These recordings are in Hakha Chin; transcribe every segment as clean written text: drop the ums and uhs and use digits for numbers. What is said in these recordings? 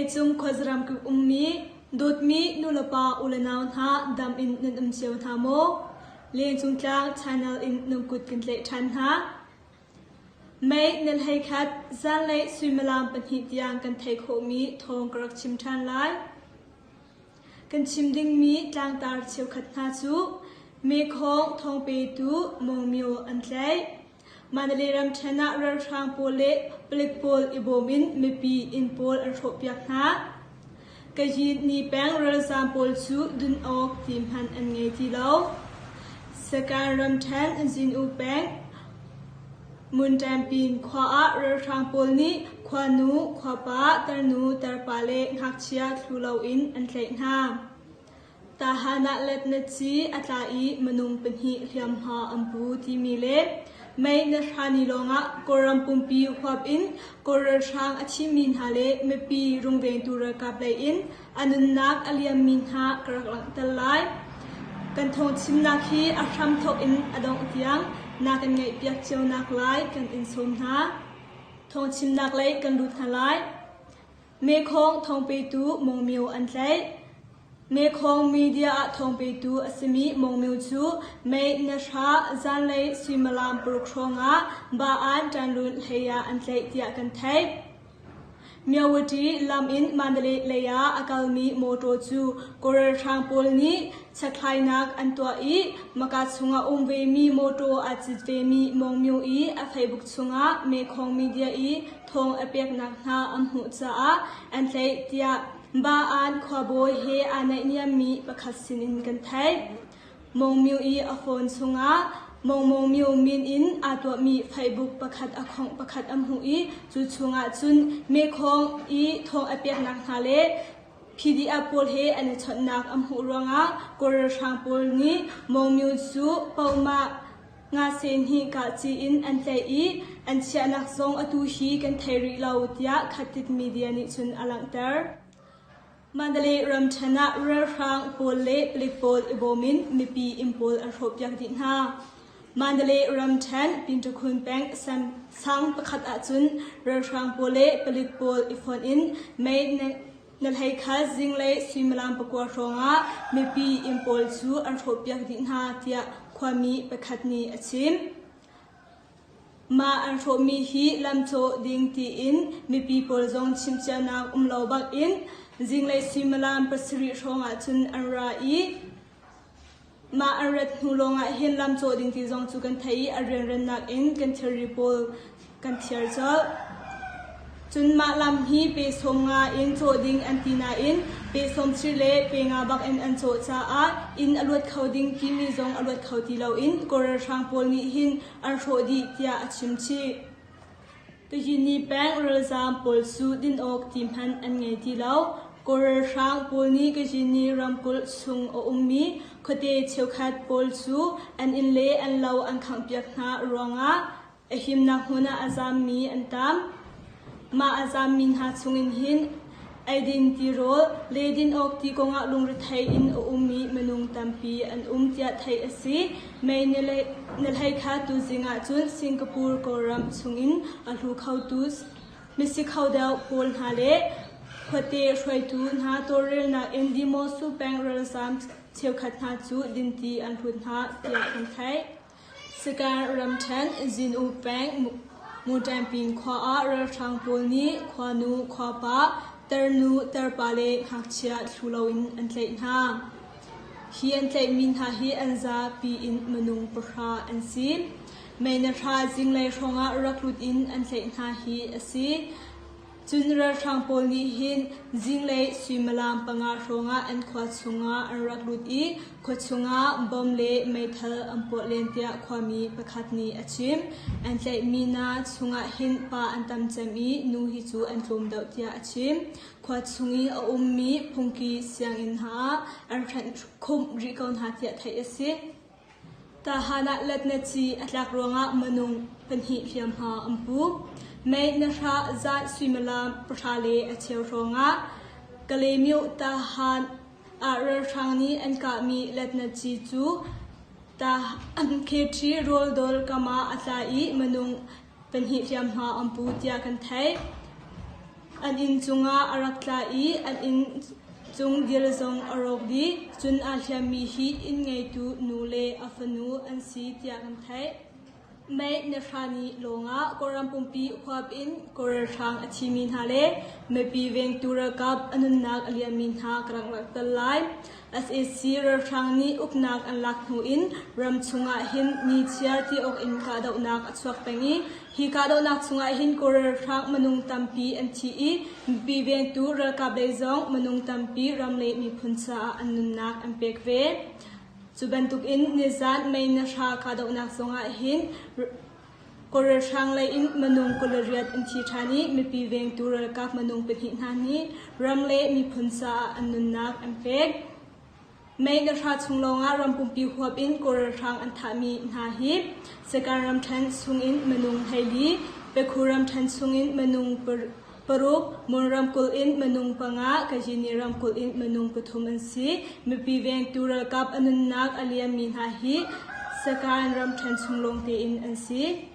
Vawleicung khuazaram kip ummi dawtmi nulepa ulenau hna dam in nan um cio hna maw? Lengcung tlang channel in nan kut kan tlaih ṭhan hna. Mei nel hei khat zanlei suimilam pahnih tiang kan theih khawhmi thawng ka rak chim ṭhan lai. Kan chim dingmi tlangtar cheukhat hna cu Mekhong thawngpetu Mong Myo an tlaih. Mandalay ramṭhen ah ralhrang pawl le palik pawl i bawm in mipi inn pawl an hrawhpiak hna. Kayin ni peng ralzaam pawl cu dun awk ti hmanh an ngei ti lo. Sagaing ramṭhen Zin-U peng Munṭampin khua ah ralhrang pawl nih khuanu, khuapa, tarnu, tarpa le ngakchia thlu loin an tlaih hna. Tahan ah letnaci a tla i minung pahnih hliamhma an pu timi le mei na hrani lawngah Kawlram pumpi huap in Kawl ralhrang a thimi hna le mipi rungvengtu ralkap lei in a nunnak a liammi hna ka rak langhter lai. Kan thawngchimnak hi a hramthawk in a dongh tiang na kan ngaihpiak cionak lai kan in sawm hna. Thawngchimnak lei kan lut hna lai. Mekhong thawngpetu Mong Myo an tlaih. Mekhong media ah thawngpetu a simi Mong Myo cu May na hra zanlei suimilam paruk hrawngah Ba-an ṭanlun hlei ah an tlaih tiah kan theih. Myawaddy lam in Mandalay lei ah a kalmi mawṭaw cu Kawl ralhrang pawl nih chekhlainak an tuah i maka chungah um vemi mawṭaw aa cit vemi Mong Myo i a Facebook chungah Mekhong media i thawng a peknak hna an hmuh caah an tlaih tiah Ba-an khuabawi he aa naihniammi pakhat sinin kan theih. Mong Myo i a phone chungah Mong Mong Myo min in aa tuahmi Facebook pakhat a khongh pakhat a hmuh i cu chungah cun mekhong i thawng a peknak hna le PDF pawl he an i chawnhnak a hmuh ruangah Kawl ralhrang pawl nih Mong Myo cu pohmah Ngase hnih kahci in an tlaih i an chiahnak zong atu hi kan thei rih lo tiah Khatit media nih cun a langhter. Mandalay ramṭhen ah ralhrang pawl le palik pawl i bawm in mipi inn pawl an hrawhpiak dih hna. Mandalay ramṭhen Pintakhun peng sang pakhat ahcun ralhrang pawl le palik pawl i fonh in mei Na hlei kha zinglei suimilam pakua hrawngah mipi inn pawl cu an hrawhpiak dih hna tiah khuami pakhat nih a chim. Mah an hrawhmi hi lamcawh ding tiin mipi pawl zong chimcianak um lo bakin zinglei suimilam pasarih hrawngah cun an ra i Mah an rat hnu lawngah hin lamcawh ding ti zong cu kan theih i a rianrannak in kan thilri pawl kan thiar colh. Cun mah lam hi pe 50 in cawh ding an ti nain pe 60 le pe nga bak in an cawh caah inn a luat kho ding timi zong a luat kho ti loin Kawl ralhrang pawl nih hin an hrawh dih tiah a chim chih. Tuhini peng ralzaam pawl cu din awk ti hmanh an ngei ti lo. Kawl ralhrang pawl nih Kajini ramkulh chung a ummi khuate cheukhat pawl cu an inn le an lo an khanghpiak hna ruangah a himnak hmun ah a zaammi an tam. Mah a zaammi hna chungin hin Eidin tirawl le din awk ti kongah lungrethei in a ummi minung tampi an um tiah theih a si. Mei nilhlei kha tuzing ah cun Singapore Kawlram chungin a hlu khotu misi kho deuh pawl hna le khuate hruaitu hna tawlrelnak in Dimosu peng ralzaam cheukhat hna cu dinti an hlut hna tiah kan theih. Sagaing ramṭhen Zin-U peng Mutampin khua ah ralhrang pawl nih khuanu khuapa, tarnu tarpa le ngakchia thlu loin an tlaih hna. Hi an tlaihmi hna hi an zapi in minung pahra an si. Mei na hra zinglei hrawngah rak lut in an tlaih hna hi a si. Cun ralhrang pawl nih hin zinglei suimilam panga hrawngah an khua chungah an rak lut i khua chungah bom le meithal an puah len tiah khuami pakhat nih a chim. An tlaihmi hna chungah hin pa an tam cem i nu hi cu an tlawm deuh tiah a chim. Khua chung i a ummi phungki sianginn hna ah an hrenh khumh rih ko hna tiah theih a si. Tahan ah letnaci a tlak ruangah minung pahnih hliamhma an pu. Mei na hra zan suimilam pahra le a cheu hrawngah Kalaymyo Tahan ah ralhrang nih an kahmi letnaci cu Khetri rawldol kam ah a tla i minung pahnih hliamhma an pu tiah kan theih. An inn cungah a rak tla i an inn cung dil zong a rawk dih. Cun aa hliammi hi inn ngeitu nu le a fanu an si tiah kan theih. May nihra ni lawngah Kawlram pumpi huap in Kawl ralhrang a thimi hna le mipi vengtu ralkap a nunnak a liammi hna ka rak langhter lai. Sac ralhrang nih uknak an lak hnu in ram chungah hin nichiar ti awk in kahdohnak a chuak peng i hi kahdohnak chungah hin Kawl ralhrang minung tampi an thi i mipi vengtu ralkap lei zong minung tampi ram le miphun caah an nunnak an pek ve. Cu bantukin nizan May nihra kahdohnak zongah hin Kawl ralhrang lei in minung 28 an thi ṭhan i mipi vengtu ralkap minung pahnih hna nih ram le miphun caah an nunnak an pek. May nihra chung lawngah ram pumpi huap in Kawl ralhrang an thahmi hna hi Sagaing ramṭhen chungin minung 14, Pekhu ramṭhen chungin minung paruk, Mon ramkulh in minung panga, Kajini ramkulh in minung pathum an si. Mipi vengtu ralkap a nunnak a liammi hna hi Sagaing ramṭhen chung lawng tein an si.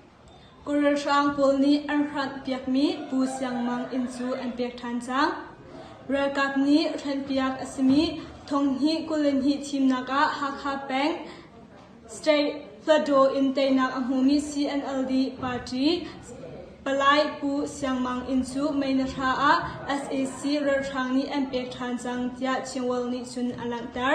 Kawl ralhrang pawl nih an hranh piakmi Pu Siang Mang inn cu an pek ṭhan cang. Ralkap nih hrenhpiak a simi thonghnih 22 thimnak ah Hakha peng State Hluttaw in teinak a hmumi CNLD party palai Pu Siang Mang Inn cu May nihra ah sac ralhrang nih an pek ṭhan cang tiah Chinworld nih cun a langhter.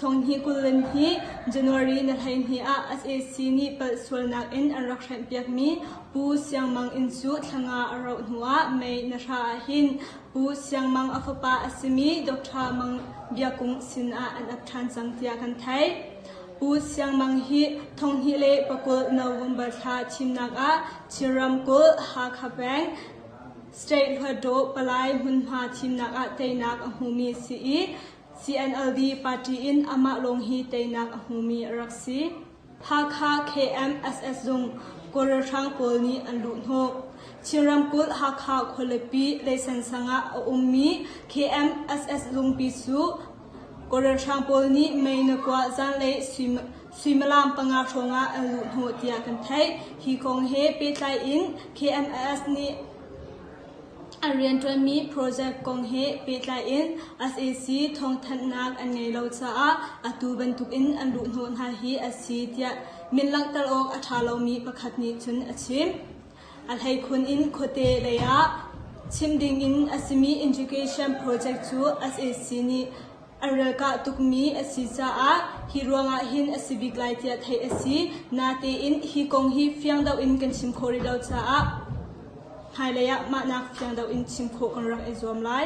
Thonghnih 22 January ni 12 ah sac nih palh sualnak in an rak hrenhpiakmi Pu Siang Mang Inn cu thla nga a rauh hnuah May nihra ah hin Pu Siang Mang a fapa a simi Dr. Mang Bia Kung sinah an ap ṭhan cang tiah kan theih. Pu Siang Mang hi 2020 November thla thimnak ah Chin ramkulh Hakha peng State Hluttaw palai hmunhma thimnak ah teinak a hmumi a si i CNLD party in amah lawng hi teinak a hmumi a rak si. Hakha KMSS zung Kawl ralhrang pawl nih an luhhnawh. Chin ramkulh Hakha khualipi Leisan sang ah a ummi KMSS zungpi cu Kawl ralhrang pawl nih mei na kua zanlei suimilam panga hrawngah an luhhnawh tiah kan theih. Hi kong he pehtlai in KMS nih an rianṭuanmi project kong he pehtlai in sac thawngthanhnak an ngei lo caah atu bantukin an luhhnawh hna hi a si tiah min langhter awk a ṭha lomi pakhat nih cun a chim. A hleikhun in khuate lei ah chim dingin a simi education project cu sac nih an relkah tukmi a si caah hi ruangah hin a si bik lai tiah theih a si. Natein hi kong hi fiang deuh in kan chim khawh rih lo caah hmailei ah mahnak fiang deuh in chim khawh kan rak i zuam lai.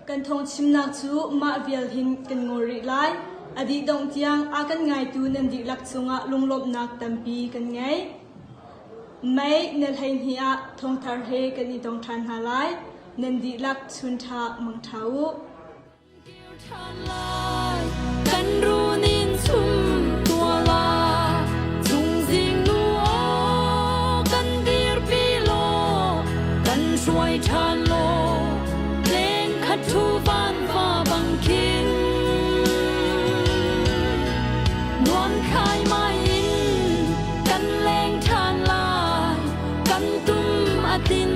Kan thawngchimnak cu mah vial hin kan ngol rih lai. A dih dongh tiang a kan ngaitu nan dihlak cungah lunglawmhnak tampi kan ngei. May na 12 ah thawngthar he kan i tong ṭhan hna lai. Nan dihlak chun ṭha mang ṭha u. Kan runin chum tua la chungzing nu aw kan dirpi law kan hruai ṭhan law leng khat thu van va bang khin nuam khai mai in kan leng ṭhan lai kan tum a tin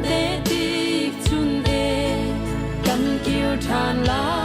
te tik chun e kan kir ṭhan lai.